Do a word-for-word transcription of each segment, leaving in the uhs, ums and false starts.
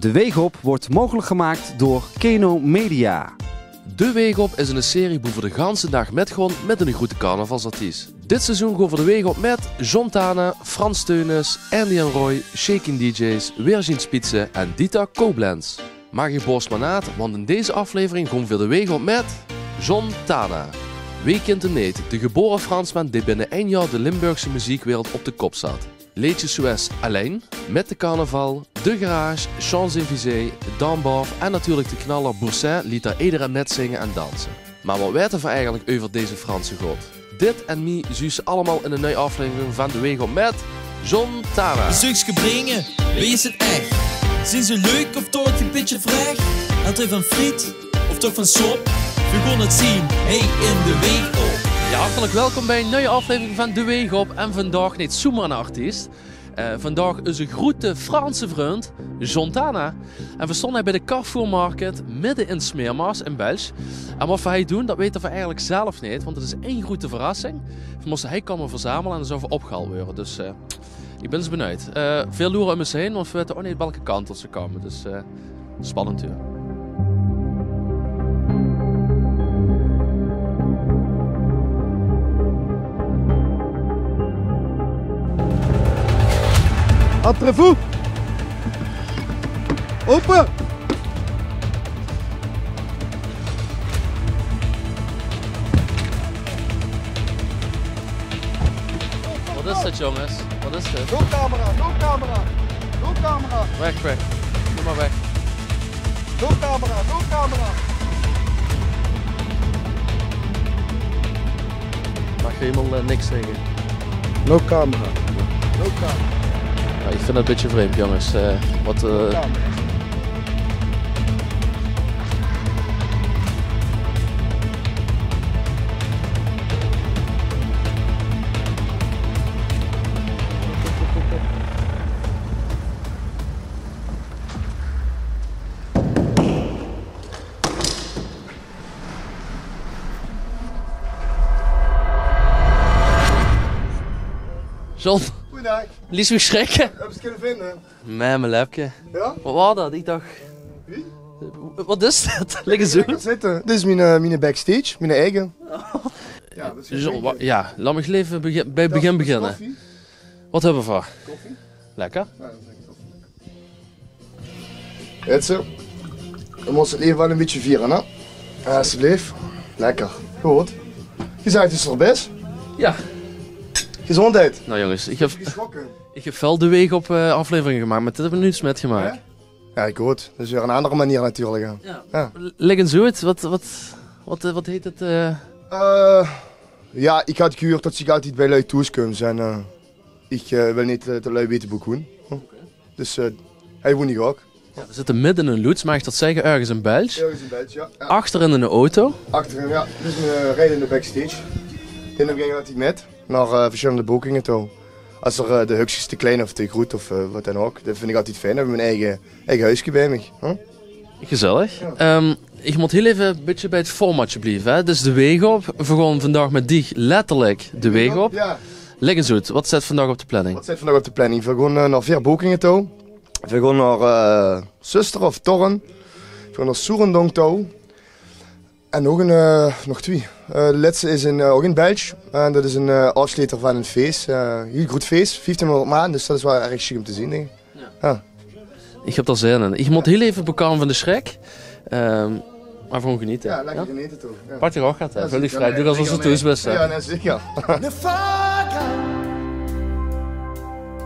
De Weeg Op wordt mogelijk gemaakt door Keno Media. De Weeg Op is 'n serie boe v'r de ganse daag mit gaon mit 'ne groete carnavalsartiest. Dit seizoen gaon v'r de weeg op mit John Tana, Frans Theunisz, Andy en Roy, Shakin D J's, Virgin Spitze en Dieter Koblenz. Mer geer borst mer naat, want in deze aflevering gaon v'r de weeg op mit John Tana. Wee kint 'm neet, de gebore Fransman dee binne ein jaor de Limburgse meziekwereld op de kop zat. Leedjes zoewie Allein, Mit de carnaval, De Garage, Champs-Élysées, Dans Bauve en natuurlik de knaller Boursin liet d'r ederein mitzinge en danse. Mer wat weite v'r eigelik euver deze Franse god? Dit en mie zuus se allemaol in 'n nui aflevering van De Weeg Op mit John Tana. Bezeukske bringe, wee is 't ech? Zien ze leuk of toch e bietje vrech? Hawwe ze van friet of toch van sop? V'r gaon 't zien, hie in De Weeg Op. Jao, hartelik welkom bie 'n nui aflevering van De Weeg Op. En vandaag neet zoemer 'nen artiest. Eh, vandaag eus groete Franse vrund, John Tana. En v'r stónge hie bie de Carrefour Market, midde in Smeermaas, in Belsj. En wat v'r hie doon, dat weite v'r eigelik zelf neet, want 't is ein groete verrassing. V'r móste hie kómme verzamele en dan zouwe v'r opgehaold waere. Dus, eh, ich bin ins benuujd. Eh, veer loere óm ós heen, want v'r weite ouch neet welke kant op ze kómme. Dus, eh, spannend, huur. Entrez-vous! Open! Wat is dit, jonges? Wat is dit? No camera, no camera, no camera. Weg, weg. Doe mer weg. No camera, no camera. Maag hielemaol, eh, niks zègke. No camera. No camera. Jao, ich vinj 't e bietje vreemp, jonges. Eh, wat, eh, John. Goeiedaag. Lies mich sjrikke. Höbs se 't kinne vinje? Mien lepke. Jao? Wat waor dat? Ich dach, wie? Wat is dat? Lègk ins oet. Dit is mien, eh, mien backstage, mien eige. Jao, dat is John, wa-, jao, laot mich effe begi-, bie 't begin beginne. Koffie. Wat höbbe v'r? Koffie. Lekker. Jao, dat is lekker koffie. Jitse, v'r mótte 't laeve waal e bietje viere, hè? Jao, alsjeblieft. Lekker. Good. Geer zeet dus d'r bès. Jao. Gezóndheid. Nou jonges, ich höb, ich höb väöl De Weeg Op, eh, afleveringe gemaak, mer dit höb ich nog noets mitgemaak. Jao? Jao, good. Dat is weer 'n anger meneer natuurlik, hè. Jao. Jao. Lègk ins oet, wat, wat, wat, eh, wat heet 't, eh? Eh, jao, ich had gehuurd dat ich altied bie lui thoes kóm en, eh, ich, eh, wil neet, eh, dat de lui weite boe ich woen. Oké. Dus, eh, hie woen ich ouch. Jao, v'r zitte midde in 'n loods, maag ich dat zègke, örges in Belsj? Örges in Belsj, jao. Jao. Achterin in de auto. Achterin, jao. Dus v'r, eh, rieje in de backstage. Dae num ich altied mit nao, eh, versjillende boekinge touw. Es d'r, eh, de hökskes te klein of te groet of, eh, wat dan ouch. Dat vinj ich altied fijn. Dan höb ich mien eige, eige huiske bie mich, hè? Gezellig. Jao. Ehm, ich mót hiel effe e bietje bie 't formatsje blieve, hè. Dus De Weeg Op. V'r gaon vandaag mit dich letterlik de weeg op. Jao. Lègk ins oet, wat steit vandaag op de planning? Wat steit vandaag op de planning? V'r gaon, eh, nao veer boekinge touw. V'r gaon nao, eh, Zöstere of Thorn. V'r gaon nao Soerendonk touw. En nog 'n, eh, nog twie. Eh, de lètste is in, eh, ouch in Belsj. En dat is 'n, eh, aofsjleter van e fees. Eh, hiel groet fees, vieftienhóngerd maan. Dus dat is waal erg sjiek óm te zien, dink ich. Jao. Jao. Ich höb d'r zin in. Ich mót hiel effe bekómme van de sjrik. Ehm, mer v'r gaon genete. Jao, lekker genete toch. Jao. Pak dich ouch get, hè. Jao, zeker. Völ dich vrie. Doe es of se thoes bès, hè. Jao, nae, zeker. Geine foie gras.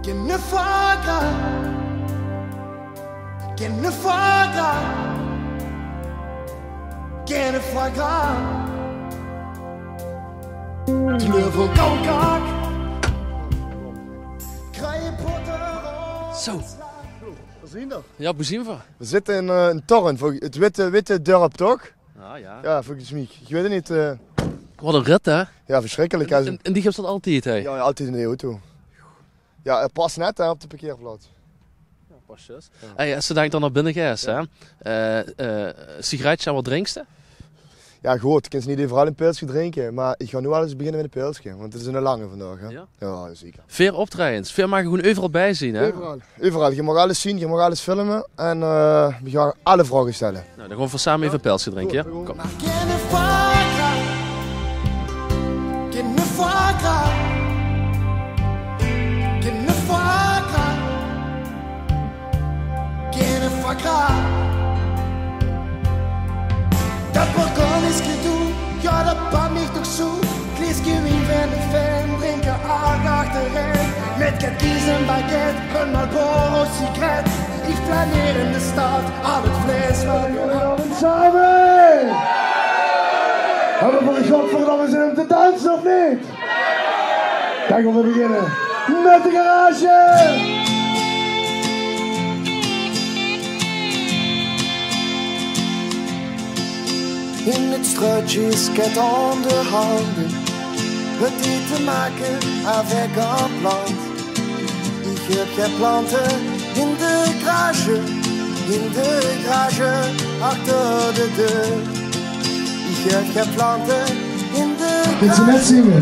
Geine foie gras. Geine foie gras. Geine foie gras. Kleur van koukak. Zo. V'r zien d'r. Jao, boe zien v'r? V'r zitte in, eh, in Thorn, volg-, 't witte, witte dörp, toch? Ah, jao. Jao, volges mich. Ich weit 't neet, eh. Wat 'n rit, hè? Jao, versjrikkelik, hè. En, en, en dich höbs dat altied, hè? Jao, jao, altied in de auto. Jao, 't pas net, hè, op de parkeerplaats. Jao, pas zjus. Jao. Hey, es se dan nao binne geis, hè? Eh, eh, sigaretje en wat drinks se? Jao, good, kins neet euveral ein pilske drinke, mer ich gaon noe waal ins beginne mit ein pilske, want 't is eine lange vandaag, hè? Jao? Jao, zeker. Veer optraejes, veer mage gewoen euveral bie zeen, hè? Euveral, euveral. Geer maag alles zeen, geer maag alles filme en, eh, veer gaon alle vraoge stelle. Noe, dan gaon veer same effe ein pilske drinke, jao? Good, good. Kóm. Mer geine foie gras, geine foie gras, geine foie gras. Geine foie gras. Det Bourgondisch gedoe, jao, det bam ich toch zoe. Kleeske wien van de fijn, drinke aach achterein. Mit get kies en baguette, ein Marlboro sigaret. Ich flaneer in de stad, al 't vleis van... Same! Höbbe veer godverdomme zin óm te danse of neet? Dan gaon veer beginne mit de garage! In 't struutje is get aan de hand. Het heeft te maken avec un plant. Ich höb geplante in de garage, in de garage, achter de deur. Ich höb geplante in de garage. Kins se mitzinge?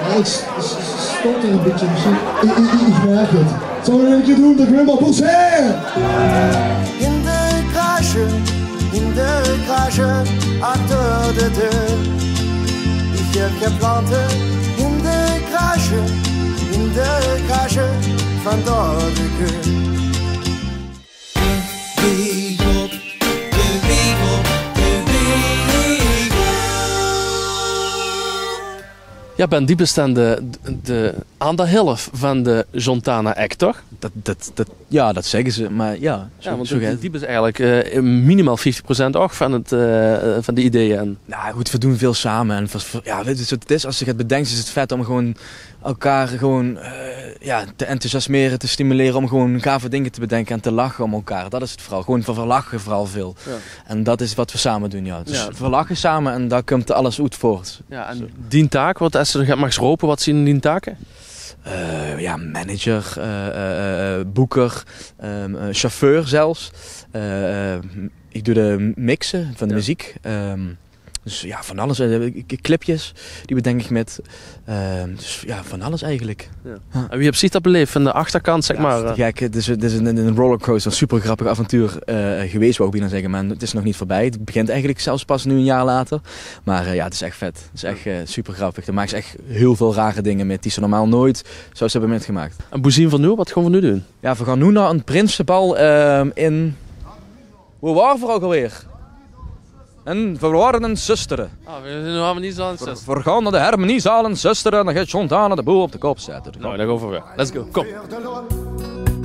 Jao, ich s-, s-, s-, stotter ein bietje mesjien. Ich, ich, ich, ich merk 't. Zólle veer 't ein kieër doon? Dan gaon veer mer poesere. In de garage, in de garage, achter de deur. Ich höb geplante in de garage, in de garage, vandaar de geur. Beweeg op, beweeg op, beweeg op. Jao, Ben, die bestende de anger helf van de Jontana Act, toch? Det, det, det, jao, det zègke ze, mer jao, zoe, jao, want zoe die, geit 't. Die is eigelik, eh, minimaal vieftig procent ouch van 't, eh, van de ideeë. En noe good, veer doon väöl same en veer, veer, jao, wèt se, 't is, es se get bedinks, is 't vet óm gewoen elkaar gewoen, eh, jao, te enthousiasmere, te stimulere óm gewoen gave dinger te bedinke en te lache óm elkaar. Det is 't veural. Gewoen, veer, veer lache veural väöl. Jao. En det is waat veer same doon, jao. Dus veer lache same en dao kump alles oet voort. Jao, en dien taak, waat, es se nog get maags rope, waat zien dien take? Eh, jao, manager, eh, eh, eh, boeker, ehm, eh, chauffeur zelfs. Eh, eh, ich doon de mixe van de meziek. Ehm, dus jao, van alles. Eh, k-, clipjes, die bedink ich mit. Ehm, dus jao, van alles eigelik. Jao. Jao. En wie höbs dich det beleef van de achterkant, zeg mer? Jao, det is te gek. 't Is, 't is ein, ein rollercoaster, ein super grappig avontuur, eh, gewaes, wou ich bienao zègke, mer 't is nog neet veurbij. 't Begint eigelik zelfs pas noe ein jaor later. Mer, eh, jao, 't is ech vet. 't Is ech, eh, super grappig. Dao maaks se ech hiel väöl rare dinger mit die se normaal noeats zous höbbe mitgemaak. En boe zien veer noe? Waat gaon veer noe doon? Jao, veer gaon noe nao ein prinsebal, ehm, in, wo wore veer ouch alweer? En veer wore in Zöstere. Ah, veer zien noe in Harmoniezaal in Zöstere. Veer gaon nao de Harmoniezaal in Zöstere en dan geit Jontana de boel op de kop zètte. Noe, dan gaon veer weer. Let's go, kóm.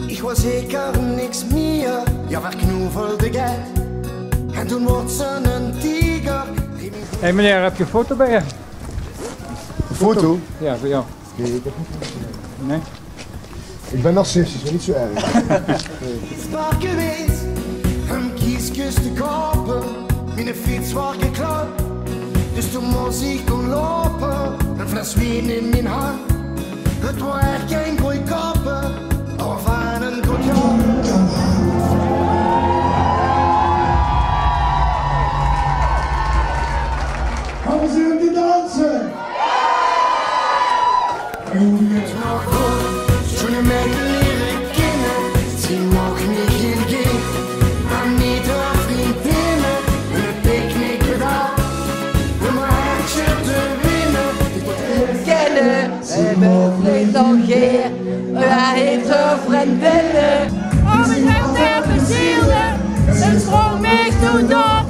Ich wou zeker niks mieër. Jao, veer knoevelde get. En toen woort ze eine tieger. Hé meneer, höb geer ein foto bie uch? Ein foto? Jao, veur uch. Nae? Ich bön narcistisch, mer neet zoe erg. Is waar gewaes óm kieskes te koupe. Miene fiets woort geklaut, dus toen mós ich gaon loupe. Ein fles wien in mien hand. 't Woor ech gein goodkoupe, of aan ein good jaor. Gaon veer zeen wie die danse? Nog good, zoe'n meid liere kinne, zie maak mich hiel gek. Aan mien vriendinne, ein picknick bedaach, óm ein hertje te winne. Kinne, ze maak mich nogal gek, mer haet häör vriendinne. Oh, ich höb d'r plezeer in, ze spróng mich toen door.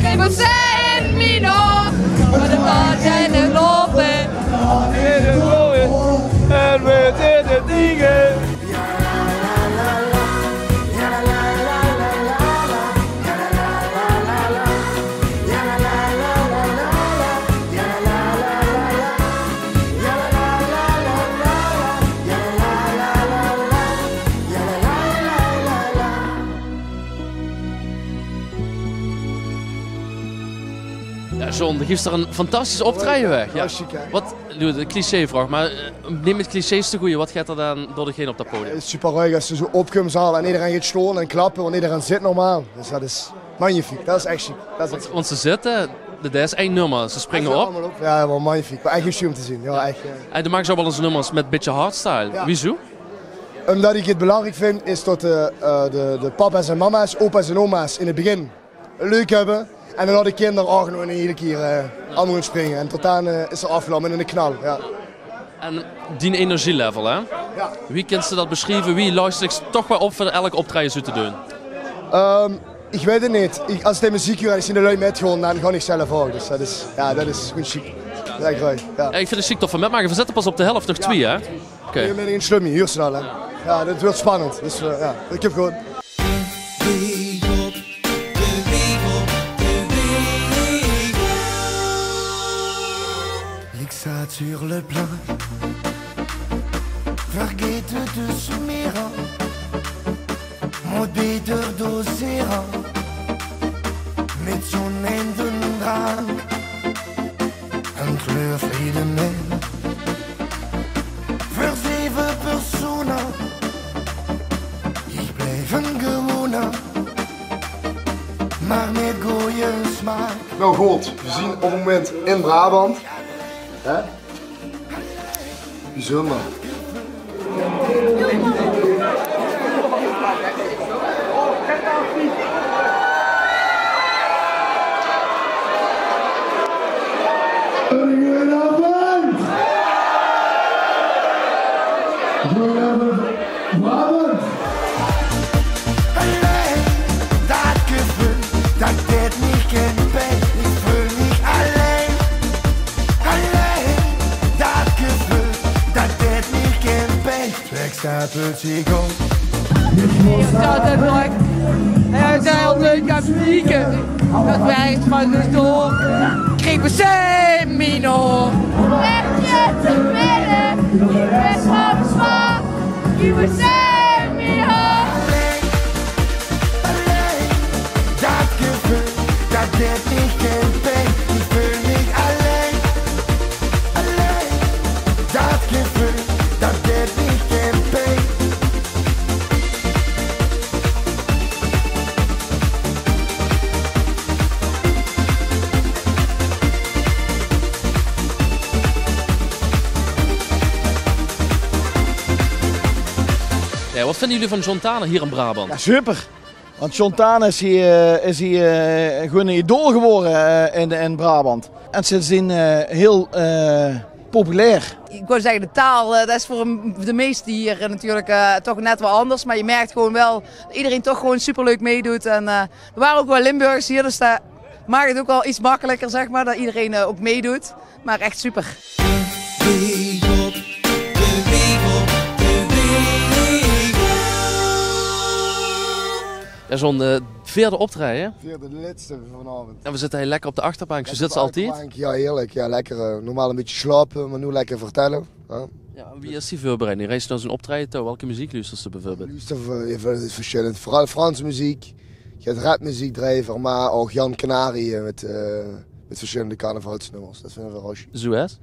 Kreeg waat zin in mien oor, veur de bal en de lope. En veer zeen de dinger. Jao, John, doe giefs d'r ein fantastisch optraeje weg. Jao. Klassiek, hè? Waat, noe, de clichévraog, mer, eh, neem 't cliché es de gooje. Waat geit d'r dan door dich heen op det podium? 't Is super ruig es se zoe opkums al en ederein geit staon en klappe, want ederein zit normaal. Dus det is magnifiek, det is ech sjiek. Det is ech sjiek. Want ze zitte, Dit is ein nummer, ze springe op. Allemaol op. Jao, waal magnifiek. Waal ech sjoen um te zeen. Jao, ech, eh. En doe maaks ouch waal ins nummers mit bietje hardstyle. Jao. Wieso? Umtot ich 't belangriek vinj, is tot de, eh, de, de papa's en mama's, opa's en oma's in 't begin 't leuk höbbe. En dan laot ich de kinder ouch nog 'n hiel kier, eh, allemaol springe. En tot daan, eh, is 't aofgelaupe in 'ne knal. Jao. En dien energielevel, hè? Jao. Wie kins se dat besjrieve? Wie luister ich toch weer op veur elk optraeje zoe te doen? Ehm, ich weit 't neet. Ich, es ich de meziek huur en ich zeen de lui mitgoon, daan goon ich zelf ouch. Dus dat is, jao, dat is gewoen sjiek. Jao, ich, jao. Jao, ich vinj 't sjiek tot v'r mitmage. V'r zitte pas op de helf, nog twieë, hè? Oké. Hei bön ich in Slummy, huurs se al, hè? Jao, dat weurt spannend. Dus, eh, jao, ich höb gewoen. Beweeg op, beweeg op, beweeg op. Ik zat sur le plat. Vergete de smeren. Mót beter dosere. Mit zo'n eindendrang. Ein kleur veur ederein. Veur zeve persone. Ich blief ein gewone. Mer mit gooje smaak. Nou good, we zien op het moment in Brabant. Hè? Bijzonder. Goedenavond! Goedenavond, Brabant! Allein dat geveul, dat deit mich gein pijn. Ich veul mich allein. Allein dat geveul, dat deit mich gein pijn. Trek stapeltje op. Jao, dat is mooi. Jao, dat is hiel leuk um te kieke. Dat werk van de stoel. Krieg besjeming op. Werk je te willen, ik ben van zwaar. Je besjeming op. Allein, allein, dat geveul, dat deit mich gein pijn. Ich veul mich allein. Allein, dat geveul, dat deit mich gein pijn. Jao, wat vinde geer van John Tana hie in Brabant? Jao, super. Want John Tana is hie, eh, is hie, eh, gewoen 'n idool gewore, eh, in, in Brabant. En ze zien, eh, hiel, eh, populair. Ik wou zeggen, de taal, eh, dat is voor de meesten hier, eh, natuurlijk, eh, toch net wel anders. Maar je merkt gewoon wel dat iedereen toch gewoon superleuk meedoet. En, eh, er waren ook wel Limburgers hier, dus dat maakt het ook wel iets makkelijker, zeg maar, dat iedereen, eh, ook meedoet. Maar echt super. Beweeg op, beweeg op, beweeg op. Jao, John, eh, veerde optraeje. Veerde, de lèste vanaovend. En v'r zitte hei lekker op de achterbank. Zoe zits se altied? Jao, heerlijk. Jao, lekker, eh, normaal e bietje slaope, mer noe lekker vertelle. Jao. Jao, en wie is die veurbereiding? Reis nao zoe'n optraeje toe, welke meziek luusters se beveurbeeld? Ich luuster veur, veur versjillend. Veural Franse meziek. Get rapmeziek drejje v'r, mer ouch Jan Kanari, eh, mit, eh, mit versjillende carnavalsnummers. Dat vinde v'r ouch sjoen. Zoe es?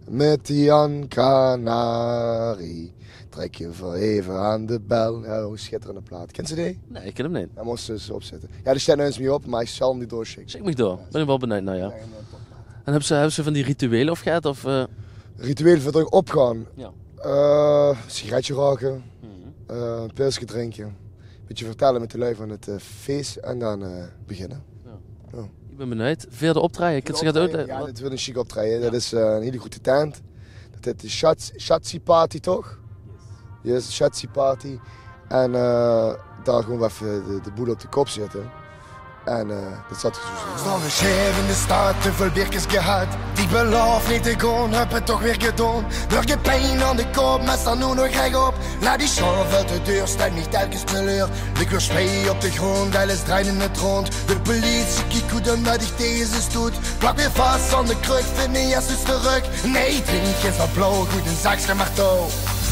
Mit Jan Kanari trekke v'r eve aan de bel. Jao, 'n sjitterende plaat. Kins se die? Nae, ich kin 'm neet. Daan mós se 'ns opzètte. Jao, die steit nog ins neet op, mer ich zal 'm die doorsjikke. Sjik mich door. Bön ich waal benuujd nao, jao. Jao, jao, top. En höbs se, höbs se van die rituele of get, of, eh? Ritueel veur 't opgaon? Jao. Eh, sigaretje rouke, eh, pilske drinke, bietje vertelle mit de lui van 't, eh, fees en daan, eh, beginne. Jao. Jao. Ich bön benuujd. Veerde optraeje, kins se get oet-, jao, dit weurt 'n sjiek optraeje. Jao. Dat is, eh, 'n hiel groete tent. Dat heet de Shats-, Shatsi Party, toch? Yes, Shatsi Party. En, eh, dao gewoen effe de, de boel op de kop zètte. En, eh, dat zal good zien. Staon veer sjeef in de stad, te väöl bierkes gehad. Die beloof neet te goon, höbbe 't toch weer gedoon. Door de pijn aan de kop, mer staon noe nog rechop. Laot die sjaal väöl te duur, stèl mich telkes teleur. Lik weer spee op de grónd, alles drejt in 't rónd. De politie kiek good umtot ich tege ze stoet. Plak weer vas aan de kruk, vind mien jas oet de rök. Nae, ich drink gein Stad Blauw, gooi 'n zakske mer touw.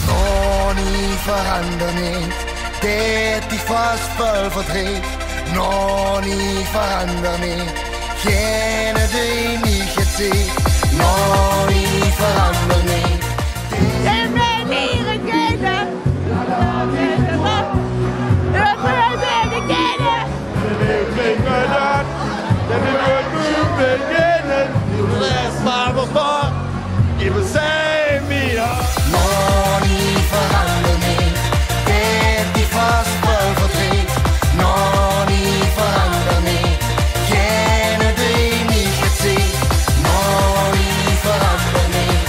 Nog neet, verander neet. Dit dich vas väöl verdreet. Nog neet, verander neet. Geine dee mich 't zeet. Nog neet, verander neet. Geine dee mich 't zeet. Geine dee mich 't zeet. Papa, papa, geve zij me aan. Nao, neet verander neet, det die vas waal verdreet. Nao, neet verander neet, kenne die mich het zeen. Nao, neet verander neet,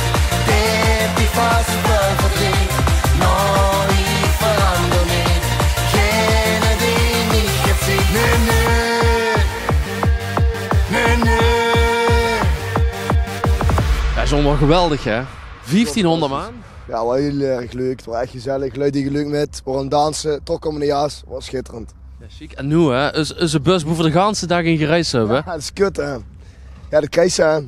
det die vas waal verdreet. Nao, neet verander neet, kenne die mich het zeen. Nee, nee. Nee, nee. Ja, is allemaal geweldig, hè? Vieftienhónderd man. Ja, waal hiel erg leuk. Het waor ech gezellig. Lui deje leuk mit. Waor aan 't danse. Trok om de jas. Waor schitterend. Ja, sjiek. En noe, hè? Is, is de bus boe v'r de ganse daag in gereis höbbe? Ja, det is kut, hè. Ja, det krijgs se, hè.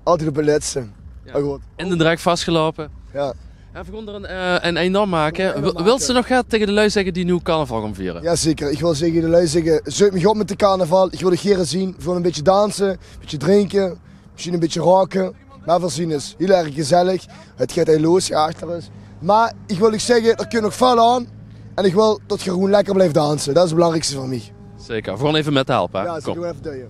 Altied op 't lètste. Ja. Mer good. In de drek vasgeloupe. Ja. Ja, v'r gaon d'r ein, eh, ein einde aan make. Ein einde aan make. Wils se nog get taenge de lui zègke die noe carnaval gaon viere? Ja, zeker. Ich wil taenge de lui zègke, zeuk mich op mit de carnaval. Ich wil uch gaer zeen. Veur ein bietje danse, bietje drinke, mesjien ein bietje roke. Mer v'r zeen ós. Hiel erg gezellig. Het geit hiel los, ja, achter ós. Mer ich wil uch zègke, d'r kump nog väöl aan. En ich wil det geer gewoen lekker blief danse. Det is het belangriekste veur mich. Zeker. V'r gaon effe mithelpe, hè? Ja, zeker. Kóm. Effe duie.